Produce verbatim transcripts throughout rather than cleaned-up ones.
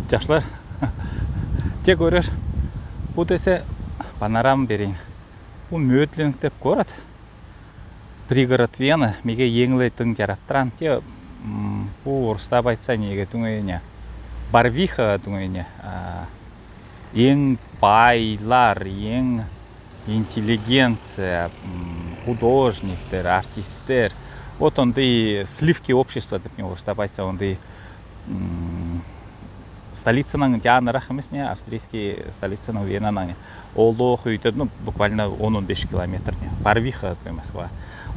Жашлар, те көрер. Бу десе панорама берейин. Бу Мёдлинг деп город. Пригород Вены, меге эң ле тың жараттыран. Те, м, бу орыстап айтса, неге дунге не. Барвиха дунге не. А, эң байлар, эң интеллигенция, м, художниктер, артисттер. Вот ондай сливки общества деп не орыстап айтса, ондай, м, столицаның жанырах эмес не, австрийский столицаның Венаның не. Олох үйде, ну, буквально он-он беш километр не. Барвиха деп эмес ба.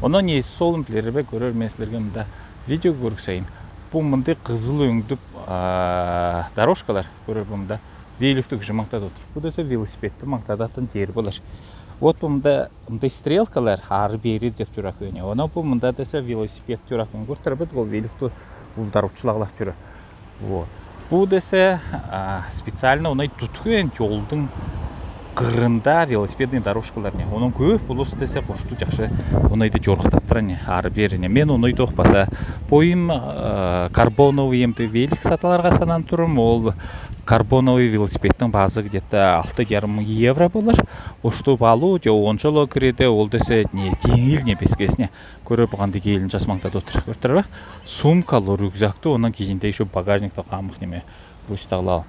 Онон не солын билер бе, көрер мен силерге мында видео көргізейін. Бу мындай кызыл өңдүп, а, дорожкалар көрер бу мында. Великтиг кижи маңтадып отыр. Бу десе велосипедти маңтадатын жер болар. Вот бу мында мындай стрелкалар ары-бери деп чурак өне. Онон бу мында десе велосипед чурак өне. Көртер бит, ол великти улдар учлаглап чура. Вот. Бу десе, а, специально онай тутхан жолдың кырында велосипедный дорожкалар не. Онон көп улус десе кошты жакшы онайды жорыктап турар не, ары-бери не. Мен онайды ох баса. Бойым, а, карбоновый эмди велик сатып аларға сананып турам. Ол карбоновый велосипедтің баазы где-то алты жарым муң евро болар. Ошту балу, же он жыл киреди, ол десе не, жеңил не бескесіне. Көрер бу кандай келін жас маңтадып отыр. Көртер бе? Сумкалы, рюкзакты, онан кижинде ещё багажникте камых неме, ручтаглар.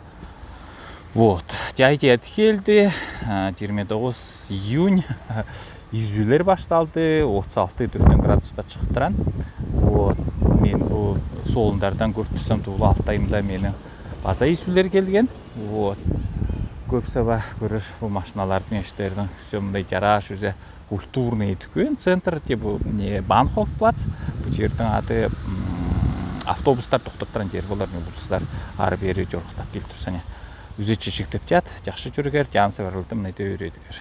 Вот. Жай жай келди. А, жиырма тоғыз июнь. Изюлер башталды. Отыз алты, төртен градуска чыктыран. Вот. Мен бу солындардан көріп турсам, туула алты айымда менің база изюлер келген. Вот. Көп саба көрер бу машиналардың, эштердің. Всё мындай жараш, уже культурный эткен центр, те бу не, Банхоф плац. Бу жердиң аты, м, автобустар токтоттыран жер болар, не, улустар ары-бери жорыктап келип турса не. Үзе чечектеп жат, жакшы жөргер, жан сабарларды мынайда өредигер.